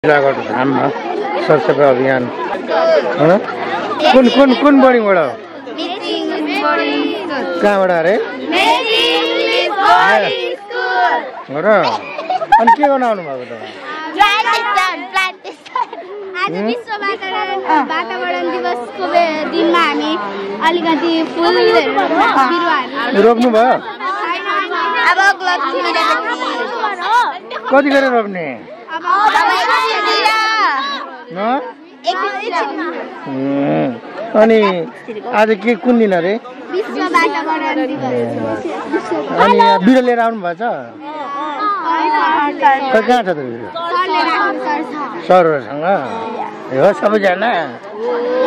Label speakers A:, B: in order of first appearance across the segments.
A: जिल्लागढ धाममा सरसफाइ अभियान कुन बोर्डिङबाट हो? कहाँबाट अरे? हो र? अनि के गर्न आउनु भएको त?
B: आज विश्व वातावरण दिवसको दिनमा हामी अलिकति फुल बिरुवाहरू
A: रोप्नु भयो?
B: अब
A: कति गरेर रोप्ने? अनि आज के कुन दिन अरे?
B: विश्व वातावरण दिवस।
A: अनि बिरुवा लिएर आउनु भएको छ? कहाँ छ त बिरुवा? सरहरूसँग हो सबैजना?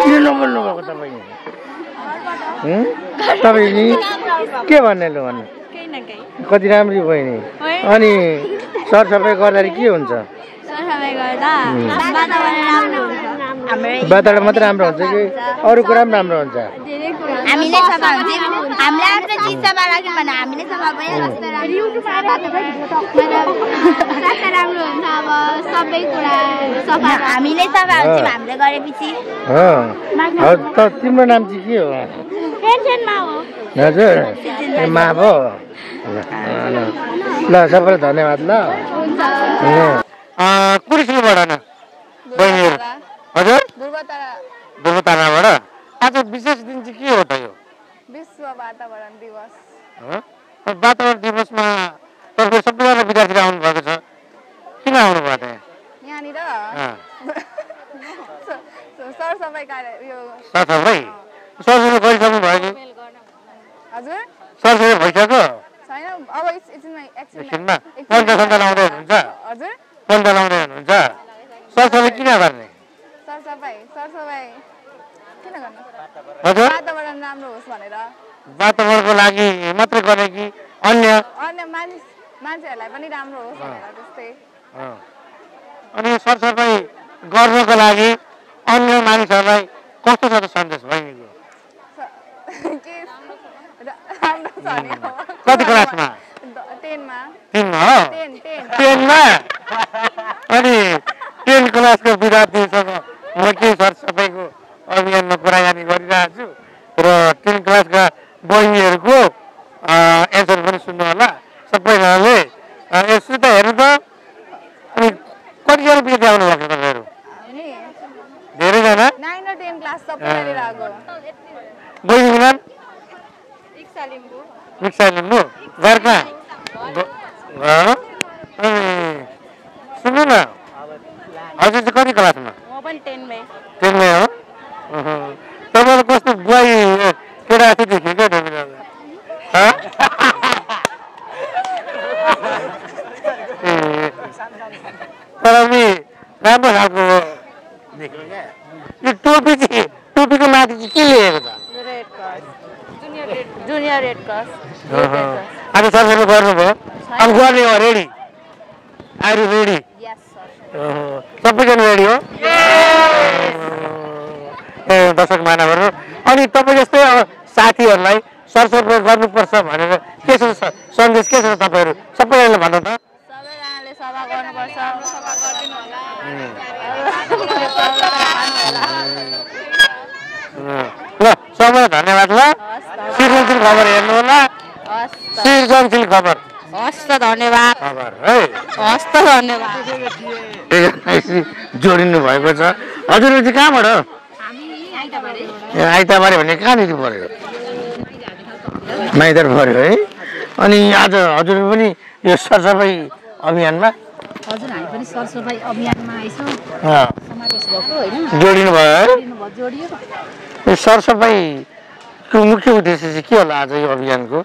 A: किन नबोल्नु भएको तपाईँ? तपाईँ नि के भन्ने लु भन्नु? कति राम्री बहिनी। अनि सरसफाइ गर्दाखेरि के हुन्छ? वातावरण मात्रै राम्रो हुन्छ कि अरू कुरा पनि राम्रो हुन्छ?
B: हामीले सफा हुन्छ, हामीले आफ्नो चिज सफा राख्यौँ भने हामीले सफा भइहाल्छ। राम्रो हुन्छ अब सबै कुरा सफा हामीले सफा हुन्छ हामीले गरेपछि।
A: त तिम्रो नाम चाहिँ के हो?
B: टेन्सनमा हो।
A: हजुर मा हो? ल सबैलाई धन्यवाद। ल कुन स्कुलबाट न बहिनीहरू? हजुर दुर्गाताराबाट। आज विशेष दिन चाहिँ के हो त यो?
C: विश्व वातावरण दिवस।
A: वातावरण दिवसमा तपाईँ सबैजना विद्यार्थी आउनु भएको छ, किन आउनु भएको थियो
C: यहाँनिर? सरसफाइ कार्य यो
A: सरसफाइ गरिसक्नु भयो कि?
C: हजुर
A: सरसफाइ भइसक्यो?
C: छैन, अब
A: एकछिनमा पन्टा सन्टा लाउँदै हुनुहुन्छ?
C: हजुर
A: पन्टा लाउँदै हुनुहुन्छ? सरसफाइ किन गर्ने?
C: सरसफाइ किन गर्नु?
A: हजुर
C: वातावरण राम्रो होस् भनेर।
A: वातावरणको लागि मात्रै गर्ने कि अन्य
C: मान्छेहरूलाई पनि राम्रो होस् भनेर त्यस्तै।
A: अनि सरसफाइ गर्नको लागि अन्य मानिसहरूलाई कस्तो छ त सन्देश बहिनीको?
C: राम्रो छ नि।
A: कति क्लासमा?
C: 10मा।
A: 10मा हो? 10मा? अनि 10 क्लासको विद्यार्थीसँग म के सरसफाइको अभियानमा कुराकानी गरिरहेको छु र 10 क्लासका बहिनीहरूको एन्सर पनि सुन्नु होला सबैजनाले। यसो त हेर्नु त, अनि कतिजना विद्यार्थी आउनु भएको तपाईँहरू? धेरैजना?
C: 9 र 10 क्लास सबैले लिएर आएको।
A: बहिनीको नाम?
C: रिक्सा लिम्बू।
A: घर कहाँ? सुन्नु न, हजुर चाहिँ कति क्लासमा?
C: म पनि 10मै।
A: 10मै हो? तपाईँले कस्तो बुवाई केटा जस्तो देखियो क्या तपाईँलाई? तर पनि राम्रो खालको देख्नु क्या। यो टोपीको माथि चाहिँ के लेखेको छ?
C: Junior Red Cross.
A: आज सरसफाइ गर्नुभयो? अब गर्ने हो? रेडी? Are you ready? सबैजना रेडी हो? दर्शक महानुभावहरू, अनि तपाईँ जस्तै साथीहरूलाई सरसफाइ गर्नुपर्छ भनेर के छ सन्देश के छ तपाईँहरू सबैजनाले भन्नु त?
C: सबैजनाले सफा गर्नुपर्छ।
A: ल सबैलाई धन्यवाद। ल सृजनशील खबर हेर्नु होला। सृजनशील खबर।
C: हस् त धन्यवाद।
A: खबर है।
C: हस् त धन्यवाद।
A: जोडिनु भएको छ। हजुरले चाहिँ कहाँबाट? आइताबारी भन्ने कहाँनिर पऱ्यो? माइतर पऱ्यो है। अनि आज हजुर पनि यो सरसफाइ अभियानमा?
D: हजुर हामी पनि सरसफाइ अभियानमा आइछौँ। समावेश भएको होइन?
A: जोडिनु भयो है?
D: जोडियो।
A: यो सरसफाइको मुख्य उद्देश्य चाहिँ के होला आज यो अभियानको?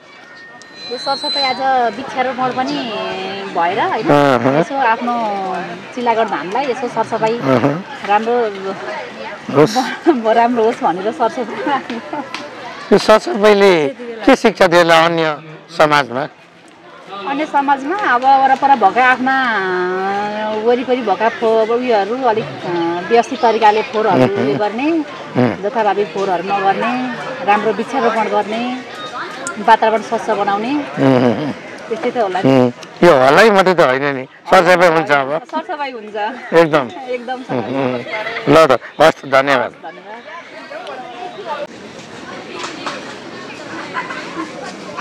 D: यो सरसफाइ आज वृक्षारोपण पनि भएर होइन, यसो आफ्नो चिल्लागढ धामलाई यसो सरसफाइ राम्रो होस् भनेर सरसफाइ।
A: यो सरसफाइले के शिक्षा दिएला अन्य समाजमा?
D: अन्य समाजमा अब वरपर भएका आफ्ना वरिपरि भएका उयोहरू अलिक व्यवस्थित तरिकाले फोहोरहरू गर्ने, जथाभावी फोहोरहरू नगर्ने, राम्रो वृक्षारोपण गर्ने, वातावरण स्वच्छ बनाउने त्यस्तै त होला
A: यो हल्लै मात्रै त होइन नि सरसफाइ हुन्छ अब
D: सरसफाइ हुन्छ
A: एकदम
D: एकदम
A: ल त हस् धन्यवाद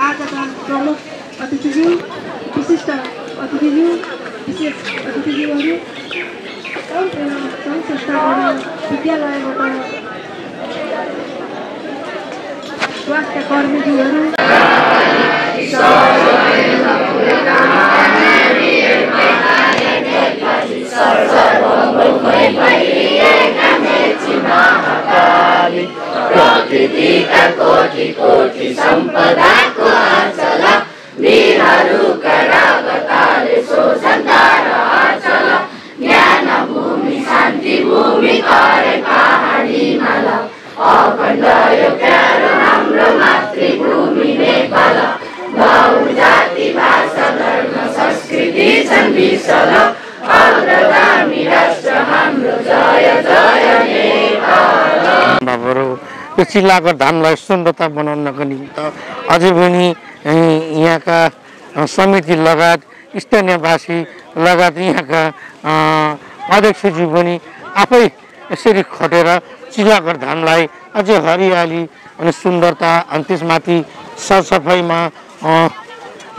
E: आजका प्रमुख अतिथिज्यू विशिष्ट अतिथिज्यू विशेष अतिथिज्यूहरू सङ्घ संस्थाबाट विद्यालयबाट स्वास्थ्य कर्मीज्यूहरू
F: प्रकृतिका कोटि कोटि सम्पदाको आँचल वीरहरूका रगतले शोषणका आँचल ज्ञान भूमि शान्ति भूमि करे पहाडी हिमाल अखण्ड यो प्यारो हाम्रो मातृभूमि नेपाल बहुजाति भाषा धर्म संस्कृति छन् विशाल अग्रगामी राष्ट्र हाम्रो जय जय नेपाल।
A: यो चिल्लाको धामलाई सुन्दरता बनाउनको निमित्त अझै पनि यहाँका समिति लगायत स्थानीयवासी लगायत यहाँका अध्यक्षज्यू पनि आफै यसरी खटेर चिल्लागढ धामलाई अझै हरियाली अनि सुन्दरता अनि त्यसमाथि सरसफाइमा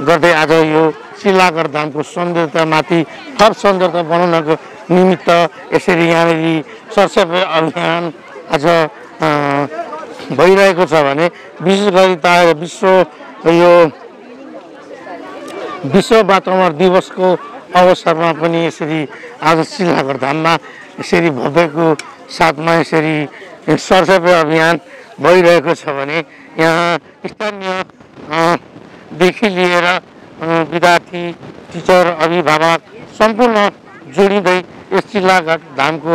A: गर्दै आज यो चिल्लागढ धामको सौन्दर्यतामाथि थप सौन्दर्यता बनाउनको निमित्त यसरी यहाँनिर सरसफाइ अभियान आज भइरहेको छ भने विशेष गरी त विश्व वातावरण दिवसको अवसरमा पनि यसरी आज चिल्लागढ धाममा यसरी भव्यको साथमा यसरी सरसफाइ अभियान भइरहेको छ भने यहाँ स्थानीयदेखि लिएर विद्यार्थी टिचर अभिभावक सम्पूर्ण जोडिँदै यस चिल्लागढ धामको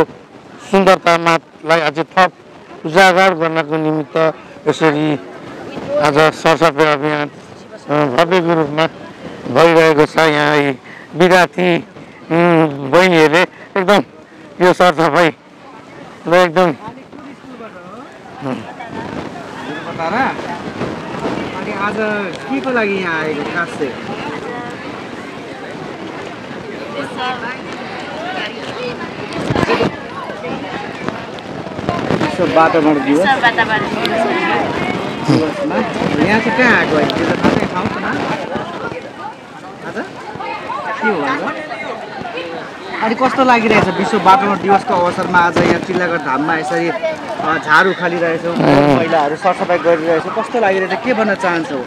A: सुन्दरतालाई अझै थप उजागर गर्नको निमित्त यसरी आज सरसफाइ अभियान भव्यको रूपमा भइरहेको छ। यहाँ विद्यार्थी बहिनीहरूले एकदम यो सरसफाइलाई एकदम
G: अनि आज के को लागि यहाँ आएको खास चाहिँ विश्व वातावरण दिवस दिवसमा यहाँ चाहिँ कहाँ आएको अहिले त्यो त थाहा चाहिँ ठाउँ न आज के हो अनि कस्तो लागिरहेछ विश्व वातावरण दिवसको अवसरमा आज यहाँ चिल्लागढ धाममा यसरी झार उखालिरहेछौँ महिलाहरू सरसफाइ गरिरहेछौँ कस्तो लागिरहेछ के भन्न चाहन्छौ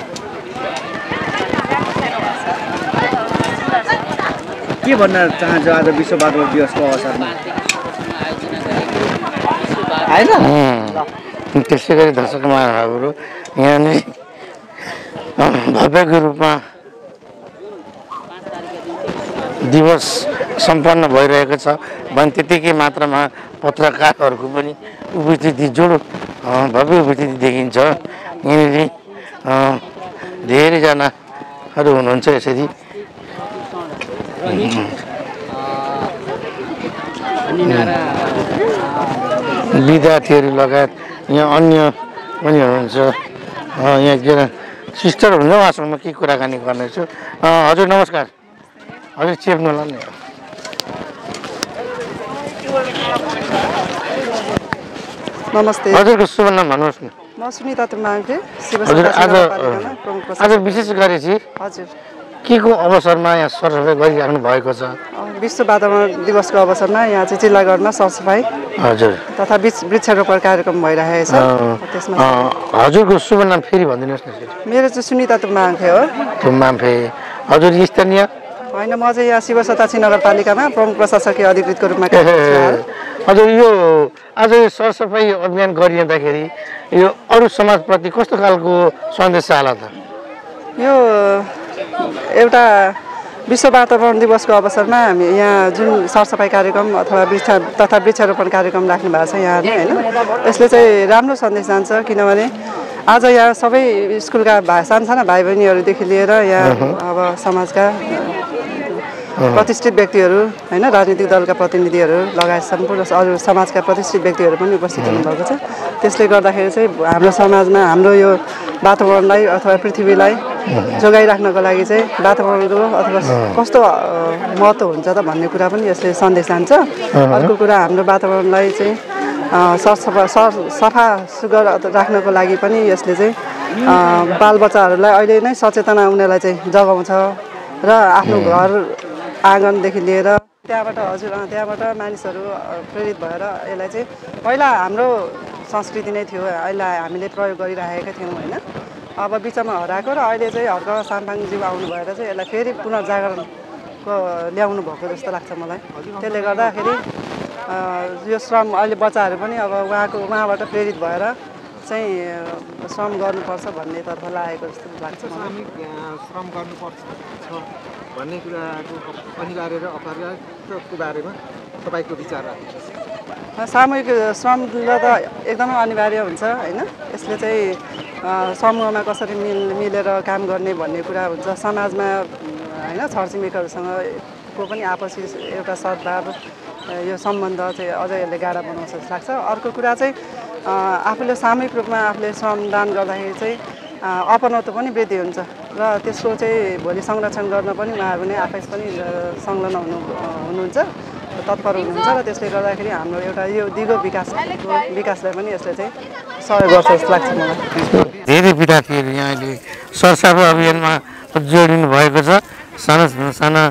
G: के भन्न चाहन्छौ आज विश्व वातावरण दिवसको अवसरमा होइन
A: त्यसै गरी दर्शक महानुभावहरू यहाँनिर भव्यको रूपमा दिवस सम्पन्न भइरहेको छ भने त्यतिकै मात्रामा पत्रकारहरूको पनि उपस्थिति जोडो भव्य उपस्थिति देखिन्छ। यहाँनिर धेरैजनाहरू हुनुहुन्छ यसरी विद्यार्थीहरू लगायत यहाँ अन्य पनि हुनुहुन्छ। यहाँ एकजना सिस्टर हुन्छ उहाँसँग म के कुराकानी गर्नेछु। हजुर नमस्कार, हजुर चेप्नु होला नि।
E: नमस्ते,
A: हजुरको शुभ नाम भन्नुहोस् न।
E: म सुनिता तुमाङथे
A: हजुर आज विशेष गरी चाहिँ
E: हजुर
A: के को अवसरमा यहाँ सरसफाइ गरिराख्नु भएको छ?
E: विश्व वातावरण दिवसको अवसरमा यहाँ चाहिँ चिल्लागढमा सरसफाइ
A: हजुर
E: तथा वृक्षारोपण कार्यक्रम भइरहेको छ। त्यसमा
A: हजुरको शुभ नाम फेरि भनिदिनुहोस् न।
E: मेरो चाहिँ सुनिता तुमाङथे हो।
A: तुमाङथे। हजुर स्थानीय
E: होइन, म चाहिँ यहाँ शिव सतासी नगरपालिकामा प्रमुख प्रशासकीय अधिकृतको रूपमा काम गर्छु।
A: हजुर यो आज सरसफाइ अभियान गरिँदाखेरि यो अरू समाजप्रति कस्तो खालको सन्देश आला त?
E: यो एउटा विश्व वातावरण दिवसको अवसरमा हामी यहाँ जुन सरसफाइ कार्यक्रम अथवा वृक्षारोपण कार्यक्रम राख्नु भएको छ यहाँले होइन, यसले चाहिँ राम्रो सन्देश जान्छ। किनभने आज यहाँ सबै स्कुलका सानसाना भाइ बहिनीहरूदेखि लिएर यहाँ अब समाजका प्रतिष्ठित व्यक्तिहरू होइन, राजनीतिक दलका प्रतिनिधिहरू लगायत सम्पूर्ण अरू समाजका प्रतिष्ठित व्यक्तिहरू पनि उपस्थित हुनुभएको छ। त्यसले गर्दाखेरि चाहिँ हाम्रो समाजमा हाम्रो यो वातावरणलाई अथवा पृथ्वीलाई जोगाइराख्नको लागि चाहिँ वातावरणको अथवा कस्तो महत्त्व हुन्छ त भन्ने कुरा पनि यसले सन्देश जान्छ। अर्को कुरा हाम्रो वातावरणलाई चाहिँ सफा सुग्घर राख्नको लागि पनि यसले चाहिँ बालबच्चाहरूलाई अहिले नै सचेतना उनीहरूलाई चाहिँ जगाउँछ र आफ्नो घर आँगनदेखि लिएर त्यहाँबाट त्यहाँबाट मानिसहरू प्रेरित भएर यसलाई चाहिँ पहिला हाम्रो संस्कृति नै थियो, अहिले हामीले प्रयोग गरिरहेका थियौँ होइन। अब बिचमा हराएको र अहिले चाहिँ हर्क साम्पाङज्यू आउनु भएर चाहिँ यसलाई फेरि पुनर्जागरणको ल्याउनु भएको जस्तो लाग्छ मलाई। त्यसले गर्दाखेरि यो श्रम अहिले बच्चाहरू पनि अब उहाँबाट प्रेरित भएर चाहिँ श्रम गर्नुपर्छ भन्नेतर्फ लागेको जस्तो लाग्छ।
G: श्रम गर्नुपर्छ भन्ने कुराको अनिवार्य र अपरिहार्यको बारेमा तपाईँको विचार राख्नुहुन्छ?
E: सामूहिक श्रम त एकदमै अनिवार्य हुन्छ होइन। यसले चाहिँ समूहमा कसरी मिलेर काम गर्ने भन्ने कुरा हुन्छ। समाजमा होइन छरछिमेकीहरूसँग को पनि आपसी एउटा सद्भाव यो सम्बन्ध चाहिँ अझ यसले गाढा बनाउँछ जस्तो लाग्छ। अर्को कुरा चाहिँ आफूले सामूहिक रूपमा आफूले श्रमदान गर्दाखेरि चाहिँ अपनत्व पनि वृद्धि हुन्छ र त्यसको चाहिँ भोलि संरक्षण गर्न पनि उहाँहरू नै आफै पनि संलग्न हुनुहुन्छ, तत्पर हुनुहुन्छ र त्यसले गर्दाखेरि हाम्रो एउटा यो दिगो विकासलाई पनि यसले चाहिँ सहयोग गर्छ जस्तो लाग्छ मलाई।
A: धेरै विद्यार्थीहरू यहाँ अहिले सरसफाइ अभियानमा जोडिनु भएको छ। साना साना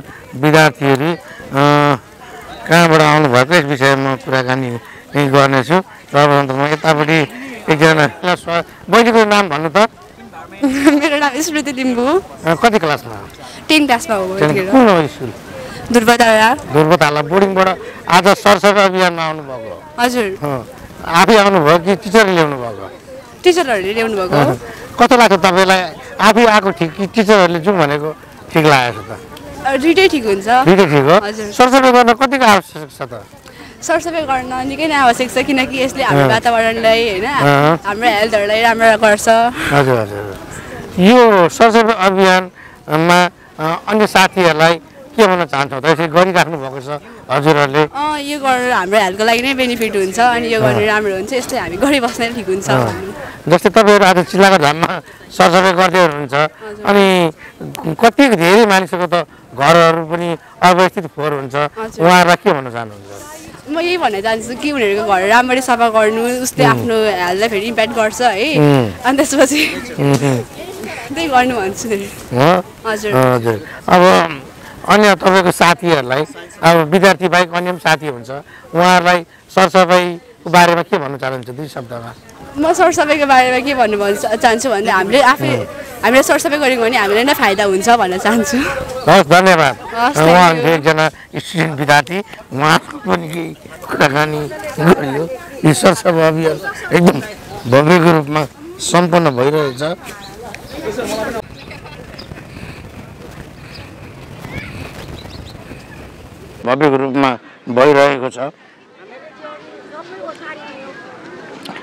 A: विद्यार्थीहरू कहाँबाट आउनुभएको यस विषयमा कुराकानी गर्नेछु। र म यतापट्टि एकजना बहिनीको नाम भन्नु त?
H: मेरो नाम स्मृति लिम्बू।
A: कति क्लासमा?
H: 10 क्लासमा हो।
A: कुन हो स्कुल? ध्रुवताला बोर्डिङबाट आज सरसफाइ अभियानमा आउनुभएको?
H: हजुर।
A: आफै आउनुभयो कि टिचरले ल्याउनु भएको?
H: टिचरहरूले ल्याउनु भएको।
A: कस्तो लाग्छ तपाईँलाई? आफै आएको ठिक कि टिचरहरूले जाउँ भनेको ठिक लागेको छ त?
H: दुइटै ठिक हुन्छ।
A: दुइटै ठिक हो। सरसफाइ गर्न कतिको आवश्यक छ त?
H: सरसफाइ गर्न निकै नै आवश्यक छ किनकि यसले हाम्रो वातावरणलाई होइन हाम्रो हेल्थहरूलाई राम्रो गर्छ।
A: हजुर हजुर। यो सरसफाइ अभियानमा अन्य साथीहरूलाई के भन्न चाहन्छौँ त? यसरी गरिराख्नु भएको छ हजुरहरूले?
H: यो गरेर हाम्रो हेल्थको लागि नै बेनिफिट हुन्छ अनि यो गर्ने राम्रो हुन्छ, यसले हामी गरिबस्नै ठिक हुन्छ।
A: जस्तै तपाईँहरू आज चिल्लाको धाममा सरसफाइ गर्दै हुनुहुन्छ अनि कति धेरै मानिसको त घरहरू पनि अव्यवस्थित फोहोर हुन्छ, उहाँहरूलाई के भन्न चाहनुहुन्छ?
H: म यही भन्न चाहन्छु कि उनीहरूको घर राम्ररी सफा गर्नु, उसले आफ्नो हेल्थलाई फेरि इम्प्याक्ट गर्छ है। अनि त्यसपछि त्यही गर्नु भन्छु। हजुर
A: हजुर। अब अन्य तपाईँको साथीहरूलाई, अब विद्यार्थी बाहेक अन्य पनि साथी हुन्छ, उहाँहरूलाई सरसफाइको बारेमा के भन्न चाहनुहुन्छ 2 शब्दमा?
H: म सरसफाइको बारेमा के भन्नु चाहन्छु भन्दा हामीले सरसफाइ गऱ्यौँ भने हामीलाई नै फाइदा हुन्छ भन्न चाहन्छु।
A: हस्, धन्यवाद। उहाँ एकजना स्टुडेन्ट विद्यार्थी, उहाँको पनि केही कुराकानी गरियो। यो सरसफाइ अभियान एकदम भव्यको रूपमा सम्पन्न भइरहेछ। भव्यको रूपमा भइरहेको छ।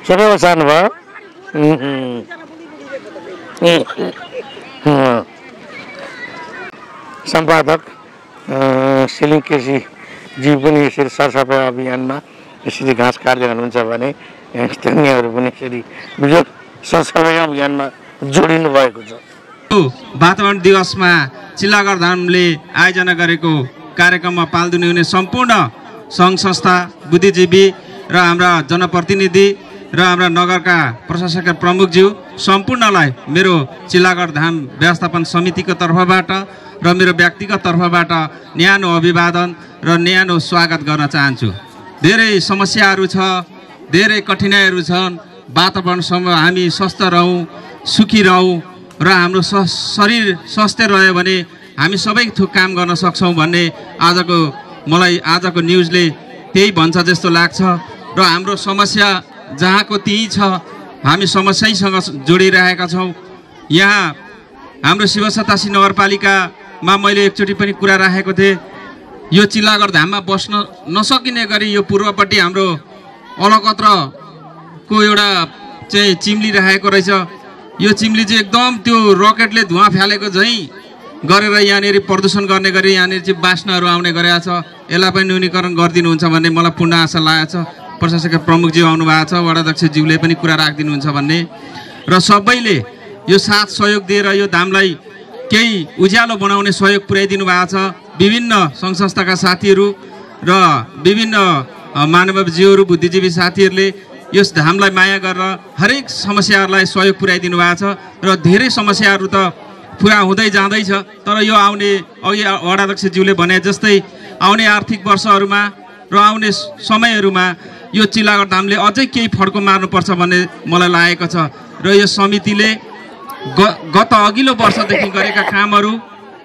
A: सबैमा सार्नुभयो? सम्पादक सिलिङ केसीजी पनि यसरी सरसफाइ अभियानमा यसरी घाँस काट्दै हुनुहुन्छ भने स्थानीयहरू पनि यसरी सरसफाइ अभियानमा जोडिनु भएको छ।
I: वातावरण दिवसमा चिल्लागर धामले आयोजना गरेको कार्यक्रममा पाल्दिने हुने सम्पूर्ण सङ्घ संस्था, बुद्धिजीवी र हाम्रा जनप्रतिनिधि र हाम्रा नगरका प्रशासकीय प्रमुखज्यू सम्पूर्णलाई मेरो चिल्लागर धाम व्यवस्थापन समितिको तर्फबाट र मेरो व्यक्तिगत तर्फबाट न्यानो अभिवादन र न्यानो स्वागत गर्न चाहन्छु। धेरै समस्याहरू छ, धेरै कठिनाइहरू छन्। वातावरणसँग हामी स्वस्थ रहौँ, सुखी रहौँ र हाम्रो शरीर स्वस्थ रह्यो भने हामी सबै थोक काम गर्न सक्छौँ भन्ने मलाई आजको न्युजले त्यही भन्छ जस्तो लाग्छ। र हाम्रो समस्या जहाँको त्यहीँ छ, हामी समस्यासँग जोडिरहेका छौँ। यहाँ हाम्रो शिव 87 नगरपालिकामा मैले एकचोटि पनि कुरा राखेको थिएँ, यो चिल्लागर धाममा बस्न नसकिने गरी यो पूर्वपट्टि हाम्रो अलकत्रको एउटा चाहिँ चिम्ली राखेको रहेछ। यो चिम्ली चाहिँ एकदम त्यो रकेटले धुवाँ फ्यालेको झैँ गरेर यहाँनिर प्रदूषण गर्ने गरी यहाँनिर चाहिँ बास्नाहरू आउने गरेको छ। यसलाई पनि न्यूनीकरण गरिदिनुहुन्छ भन्ने मलाई पूर्ण आशा लागेको छ। प्रशासकीय प्रमुखज्यू आउनु भएको छ, वडाध्यक्षज्यूले पनि कुरा राखिदिनुहुन्छ भन्ने र सबैले यो साथ सहयोग दिएर यो धामलाई केही उज्यालो बनाउने सहयोग पुर्याइदिनु भएको छ। विभिन्न सङ्घ संस्थाका साथीहरू र विभिन्न मानवजीवहरू बुद्धिजीवी साथीहरूले यस धामलाई माया गरेर हरेक समस्याहरूलाई सहयोग पुर्याइदिनु भएको छ र धेरै समस्याहरू त पुरा हुँदै जाँदैछ। तर यो आउने अघि वडाध्यक्षज्यूले भने जस्तै आउने आर्थिक वर्षहरूमा र आउने समयहरूमा यो चिल्लागढ धामले अझै केही फड्को मार्नुपर्छ भन्ने मलाई लागेको छ र यो समितिले गत अघिल्लो वर्षदेखि गरेका कामहरू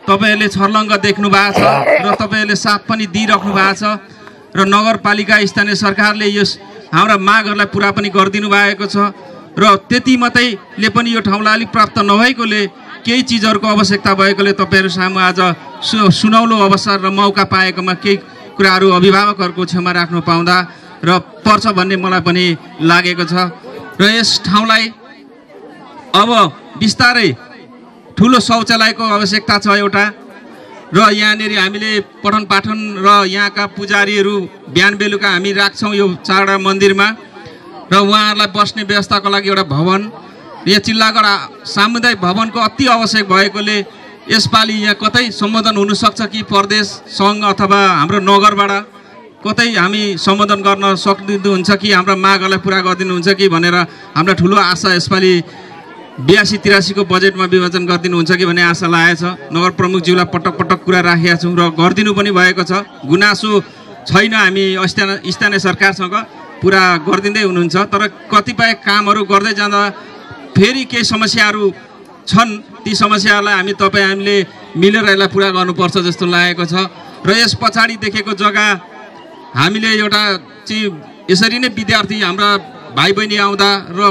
I: तपाईँहरूले छर्लङ्ग देख्नु भएको छ र तपाईँहरूले साथ पनि दिइराख्नु भएको छ र नगरपालिका स्थानीय सरकारले यस हाम्रा मागहरूलाई पुरा पनि गरिदिनु भएको छ र त्यति मात्रैले पनि यो ठाउँलाई अलिक प्राप्त नभएकोले केही चिजहरूको आवश्यकता भएकोले तपाईँहरू सामु आज सुनौलो अवसर र मौका पाएकोमा केही कुराहरू अभिभावकहरूको छेउमा राख्नु पाउँदा र पर्छ भन्ने मलाई पनि लागेको छ र यस ठाउँलाई अब बिस्तारै ठुलो शौचालयको आवश्यकता छ एउटा र यहाँनिर हामीले पठन पाठन र यहाँका पुजारीहरू बिहान बेलुका हामी राख्छौँ यो चारवटा मन्दिरमा र उहाँहरूलाई बस्ने व्यवस्थाको लागि एउटा भवन यहाँ चिल्लागढ सामुदायिक भवनको अति आवश्यक भएकोले यसपालि यहाँ कतै सम्बोधन हुनसक्छ कि प्रदेश सङ्घ अथवा हाम्रो नगरबाट कतै हामी सम्बोधन गर्न सक्नुहुन्छ कि हाम्रा मागहरूलाई पुरा गरिदिनुहुन्छ कि भनेर हाम्रो ठुलो आशा यसपालि 82-83 को बजेटमा विभाजन गरिदिनुहुन्छ कि भन्ने आशा लागेको छ। नगर प्रमुखज्यूलाई पटक पटक कुरा राखेका छौँ र गरिदिनु पनि भएको छ। गुनासो छैन, हामी स्थानीय सरकारसँग पुरा गरिदिँदै हुनुहुन्छ। तर कतिपय कामहरू गर्दै जाँदा फेरि केही समस्याहरू छन्, ती समस्याहरूलाई हामीले मिलेर यसलाई पुरा गर्नुपर्छ जस्तो लागेको छ। र यस पछाडि देखेको जग्गा हामीले एउटा चाहिँ यसरी नै विद्यार्थी हाम्रा भाइ बहिनी आउँदा र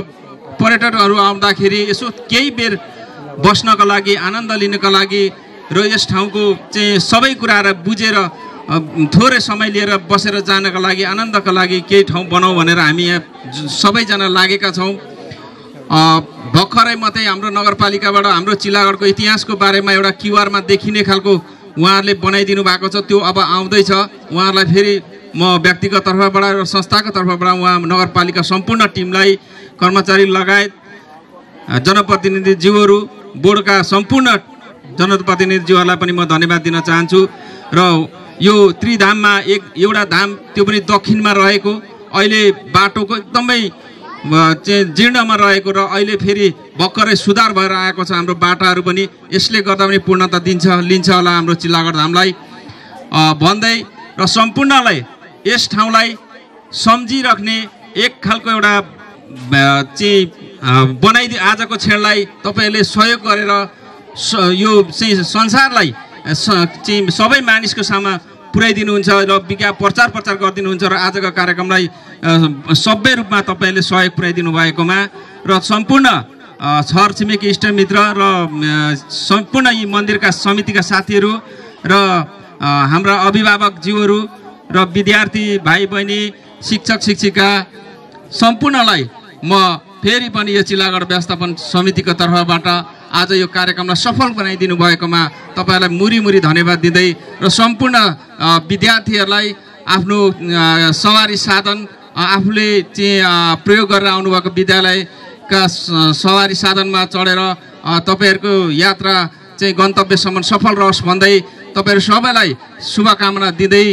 I: पर्यटकहरू आउँदाखेरि यसो केही बेर बस्नको लागि आनन्द लिनको लागि र यस ठाउँको चाहिँ सबै कुराहरू बुझेर थोरै समय लिएर बसेर जानको लागि आनन्दको लागि केही ठाउँ बनाऊ भनेर हामी यहाँ सबैजना लागेका छौँ। भर्खरै मात्रै हाम्रो नगरपालिकाबाट हाम्रो चिल्लागढको इतिहासको बारेमा एउटा क्युआरमा देखिने खालको उहाँहरूले बनाइदिनु भएको छ। त्यो अब आउँदैछ। उहाँहरूलाई फेरि म व्यक्तिगत तर्फबाट र संस्थाको तर्फबाट उहाँ नगरपालिका सम्पूर्ण टिमलाई, कर्मचारी लगायत जनप्रतिनिधिज्यूहरू, बोर्डका सम्पूर्ण जनप्रतिनिधिज्यूहरूलाई पनि म धन्यवाद दिन चाहन्छु। र यो त्रिधाममा एउटा धाम त्यो पनि दक्षिणमा रहेको, अहिले बाटोको एकदमै जीर्णमा रहेको र अहिले फेरि भर्खरै सुधार भएर आएको छ हाम्रो बाटाहरू पनि। यसले गर्दा पनि पूर्णता लिन्छ होला हाम्रो चिल्लागढ धामलाई भन्दै र सम्पूर्णलाई यस ठाउँलाई सम्झिराख्ने एक खालको एउटा चाहिँ बनाइदिए आजको क्षणलाई तपाईँहरूले सहयोग गरेर यो चाहिँ संसारलाई चाहिँ सबै मानिसको सामु पुर्याइदिनुहुन्छ र प्रचार गरिदिनुहुन्छ र आजको कार्यक्रमलाई सबै रूपमा तपाईँहरूले सहयोग पुर्याइदिनु भएकोमा र सम्पूर्ण छरछिमेकी इष्टमित्र र सम्पूर्ण यी मन्दिरका समितिका साथीहरू र हाम्रा अभिभावकज्यूहरू र विद्यार्थी भाइ बहिनी, शिक्षक शिक्षिका सम्पूर्णलाई म फेरि पनि यो चिल्लागढ व्यवस्थापन समितिको तर्फबाट आज यो कार्यक्रमलाई सफल बनाइदिनु भएकोमा तपाईँहरूलाई मुरी धन्यवाद दिँदै र सम्पूर्ण विद्यार्थीहरूलाई आफ्नो सवारी साधन आफूले चाहिँ प्रयोग गरेर आउनुभएको विद्यालयका सवारी साधनमा चढेर तपाईँहरूको यात्रा चाहिँ गन्तव्यसम्म सफल रहोस् भन्दै तपाईँहरू सबैलाई शुभकामना दिँदै